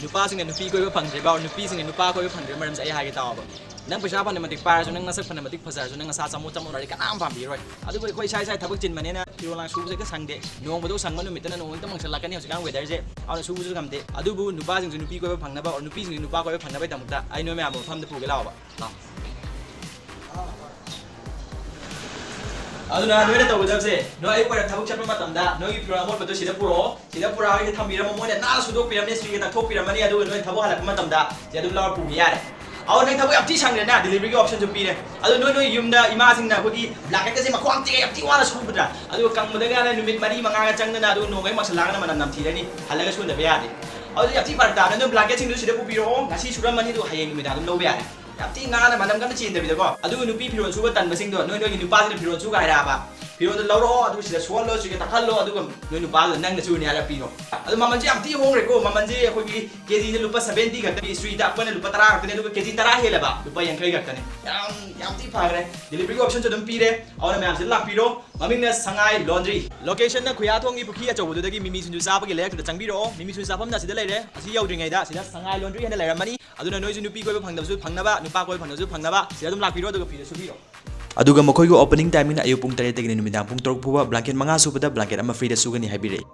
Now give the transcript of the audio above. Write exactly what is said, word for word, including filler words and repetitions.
ꯅꯨꯄꯥꯁꯤꯡꯅ ꯅꯨꯄꯤ ꯀꯣꯏꯕ ꯐꯪꯗ꯭ꯔꯤꯕ, ꯅꯨꯄꯤꯁꯤꯡꯅ ꯅꯨꯄꯥ ꯀꯣꯏꯕ ꯐꯪꯗ꯭ꯔꯤꯕ ꯃꯔꯝꯁꯦ ꯑꯩ ꯍꯥꯏꯒꯦ ꯇꯥꯎꯕ꯫ ꯅꯪ ꯄꯩꯁꯥ ꯐꯅ ꯃꯇꯤꯛ ꯄꯥꯏꯔꯁꯨ, ꯅꯪ ꯅꯁꯛ ꯐꯅ ꯃꯇꯤꯛ ꯐꯖꯔꯁꯨ, ꯅꯪ ꯅꯁꯥ ꯆꯃꯣꯠ ꯆꯃꯣꯠ ꯑꯣꯏꯔꯗꯤ ꯀꯅꯥꯝ ꯄꯥꯝꯕꯤꯔꯣꯏ꯫ ꯑꯗꯨꯕꯨ ꯑꯩꯈꯣꯏ ꯏꯁꯥ ꯏꯁꯥ ꯊꯕꯛ ꯆꯤꯟꯕꯅꯤꯅ ꯐꯤꯔꯣꯜ ꯂꯥꯡ ꯁꯨꯕꯁꯦ ꯍꯦꯛꯇ ꯁꯪꯗꯦ꯫ ꯅꯣꯡꯃꯗꯧ ꯁꯪꯕ ꯅꯨꯃꯤꯠꯇꯅ ꯅꯣꯡ ꯍꯦꯛꯇ ꯃꯪꯁꯜꯂꯛꯀꯅꯤ꯫ ꯍꯧꯖꯤꯛꯀꯥꯟ weatherꯁꯦ, ꯑꯗꯨꯅ ꯁꯨꯕꯁꯨ ꯉꯝꯗꯦ꯫ ꯑꯗꯨꯕꯨ ꯅꯨꯄꯥꯁꯤꯡꯁꯨ ꯅꯨꯄꯤ ꯀꯣꯏꯕ ꯐꯪꯅꯕ, or ꯅꯨꯄꯤꯁꯤꯡꯁꯨ ꯅꯨꯄꯥ ꯀꯣꯏꯕ ꯐꯪꯅꯕꯒꯤꯗꯃꯛꯇ ꯑꯩ ꯅꯣꯏ ꯃꯌꯥꯝꯕꯨ ꯃꯐꯝꯗ ꯄꯨꯒꯦ ꯂꯥꯛꯑꯣꯕ꯫ ꯂꯥꯛꯑꯣ꯫ ꯑꯗꯨꯅ ꯅꯣꯏꯅ ꯇꯧꯒꯗꯕꯁꯦ, ꯅꯣꯏ ꯑꯌꯨꯛ ꯉꯟꯅ ꯊꯕꯛ ꯆꯠꯄ ꯃꯇꯝꯗ ꯅꯣꯏꯒꯤ ꯐꯤꯔꯣꯜ ꯑꯃꯣꯠꯄꯗꯣ ꯁꯤꯗ ꯄꯨꯔꯛꯑꯣ꯫ ꯁꯤꯗ ꯄꯨꯔꯛꯑꯒ ꯁꯤꯗ ꯊꯝꯕꯤꯔꯝꯃꯣ꯫ ꯃꯣꯏꯅ ꯅꯥꯟꯅ ꯁꯨꯗꯣꯛꯄꯤꯔꯝꯅꯤ, ꯏꯁꯇ꯭ꯔꯤꯒ ꯇꯛꯊꯣꯛꯄꯤꯔꯝꯃꯅꯤ꯫ ꯑꯗꯨꯒ ꯅꯣꯏ ꯊꯕꯛ ꯍꯜꯂꯛꯄ ꯃꯇꯝꯗ ꯁꯤ ꯑꯗꯨꯝ ꯂꯧꯔ ꯄꯨꯕ ꯌꯥꯔꯦ꯫ ꯑꯗꯣ ꯅꯪ ꯊꯕꯛ ꯌꯥꯝ ꯊꯤ ꯁꯪꯗ꯭ꯔꯦꯅ, deliveryꯒꯤ optionꯁꯨ ꯄꯤꯔꯦ꯫ ꯑꯗꯣ ꯅꯣꯏ, ꯅꯣꯏ ꯌꯨꯝꯗ ꯏꯃꯥꯁꯤꯡꯅ ꯑꯩꯈꯣꯏꯒꯤ blanketꯀꯁꯦ ꯃꯈ꯭ꯋꯥꯡ ꯇꯦꯛꯑ ꯌꯥꯝ ꯊꯤ ꯋꯥꯅ ꯁꯨꯕꯗ꯭ꯔꯥ? ꯑꯗꯨꯒ ꯀꯪꯕꯗꯒꯅ ꯅꯨꯃꯤꯠ ꯃꯔꯤ ꯃꯉꯥꯒ ꯆꯪꯗꯅ, ꯑꯗꯨꯒ ꯅꯣꯡꯃꯩ ꯃꯛꯁꯜꯂꯛꯑꯒꯅ ꯃꯅꯝ ꯅꯝꯊꯤꯔꯅꯤ, ꯍꯜꯂꯒ ꯁꯨꯗꯕ ꯌꯥꯗꯦ꯫ ꯑꯗꯨꯗꯤ ꯌꯥꯝ ꯊꯤ ꯐꯔꯛ ꯇꯥꯕꯅꯦ꯫ ꯑꯗꯨꯝ blanketꯁꯤꯡꯗꯨ ꯁꯤꯗ ꯄꯨꯕꯤꯔꯛꯑꯣ, ꯉꯁꯤ ꯁꯨꯔꯝꯃꯅꯤ, ꯑꯗꯨꯒ ꯍꯌꯦꯡ ꯅꯨꯃꯤꯗꯥꯡ ꯑꯗꯨꯝ ꯂꯧꯕ ꯌꯥꯔꯦ꯫ ꯌꯥꯝ ꯊꯤ ꯅꯥꯟꯅ, ꯃꯅꯝꯒ ꯑꯝꯇ ꯆꯦꯟꯗꯕꯤꯗꯀꯣ꯫ ꯑꯗꯨꯒ ꯅꯨꯄꯤ ꯐꯤꯔꯣꯜ ꯁꯨꯕ ꯇꯟꯕꯁꯤꯡꯗꯣ, ꯅꯣꯏ ꯅꯣꯏꯒꯤ ꯅꯨꯄꯥꯁꯤꯅ ꯐꯤꯔꯣꯜ ꯁꯨꯒ ꯍꯥꯏꯔꯛꯑꯕ, ꯐꯤꯔꯣꯜꯗꯣ ꯂꯧꯔꯛꯑꯣ, ꯑꯗꯨꯒ ꯁꯤꯗ ꯁꯨꯍꯜꯂꯣ, ꯁꯤꯗ ꯇꯛꯍꯜꯂꯣ, ꯑꯗꯨꯒ ꯅꯣꯏ ꯅꯨꯄꯥꯗꯨꯅ ꯅꯪꯅ ꯁꯨꯅꯤ ꯍꯥꯏꯔꯒ ꯄꯤꯔꯣ꯫ ꯑꯗꯣ ꯃꯃꯜꯁꯦ ꯌꯥꯝ ꯊꯤ ꯍꯣꯡꯈ꯭ꯔꯦꯀꯣ꯫ ꯃꯃꯜꯁꯦ ꯑꯩꯈꯣꯏꯒꯤ KGꯗ ꯂꯨꯄꯥ seventy ꯈꯛꯇꯅꯤ, ꯏꯁꯇ꯭ꯔꯤ ꯇꯛꯄꯅ ꯂꯨꯄꯥ ꯇꯔꯥ ꯈꯛꯇꯅꯤ, ꯑꯗꯨꯒ KG ꯇꯔꯥ ꯍꯦꯜꯂꯕ ꯂꯨꯄꯥ ꯌꯥꯡꯈꯩ ꯈꯛꯇꯅꯤ꯫ ꯌꯥꯝ, ꯌꯥꯝ ꯊꯤ ꯐꯈ꯭ꯔꯦ꯫ Deliveryꯒꯤ optionꯁꯨ ꯑꯗꯨꯝ ꯄꯤꯔꯦ꯫ ꯑꯗꯨꯅ ꯃꯌꯥꯝꯁꯤ ꯂꯥꯛꯄꯤꯔꯣ꯫ ꯃꯃꯤꯡꯅ Sangai Laundry꯫ Locationꯅ ꯈꯨꯌꯥꯊꯣꯡꯒꯤ ꯄꯨꯈ꯭ꯔꯤ ꯑꯆꯧꯕꯗꯨꯗꯒꯤ ꯃꯤꯃꯤ ꯁꯤꯡꯖꯨ ꯆꯥꯕꯒꯤ ꯂꯩꯔꯛꯇꯨꯗ ꯆꯪꯕꯤꯔꯛꯑꯣ꯫ ꯃꯤꯃꯤ ꯁꯤꯡꯖꯨ ꯆꯥꯐꯝꯅ ꯑꯁꯤꯗ ꯂꯩꯔꯦ꯫ ꯑꯁꯤ ꯌꯧꯗ꯭ꯔꯤꯉꯩꯗ ꯑꯁꯤꯗ Sangai Laundry ꯍꯥꯏꯅ ꯂꯩꯔꯝꯃꯅꯤ꯫ ꯑꯗꯨꯅ ꯅꯣꯏꯁꯨ ꯅꯨꯄꯤ ꯀꯣꯏꯕ ꯐꯪꯗꯕꯁꯨ ꯐꯪꯅꯕ, ꯅꯨꯄꯥ ꯀꯣꯏꯕ ꯐꯪꯗꯕꯁꯨ ꯐꯪꯅꯕ ꯁꯤꯗ ꯑꯗꯨꯝ ꯂꯥꯛꯄꯤꯔꯣ, ꯑꯗꯨꯒ ꯐꯤꯗ ꯁꯨꯕꯤꯔꯣ꯫ ꯑꯗꯨꯒ ꯃꯈꯣꯏꯒꯤ opening timingꯅ ꯑꯌꯨꯛ ꯄꯨꯡ ꯇꯔꯦꯠꯇꯒꯤꯅ ꯅꯨꯃꯤꯗꯥꯡ ꯄꯨꯡ ꯇꯔꯨꯛ ꯐꯥꯎꯕ꯫ Blanket ꯃꯉꯥ ꯁꯨꯕꯗ blanket ꯑꯃ freeꯗ ꯁꯨꯒꯅꯤ ꯍꯥꯏꯕꯤꯔꯛꯏ꯫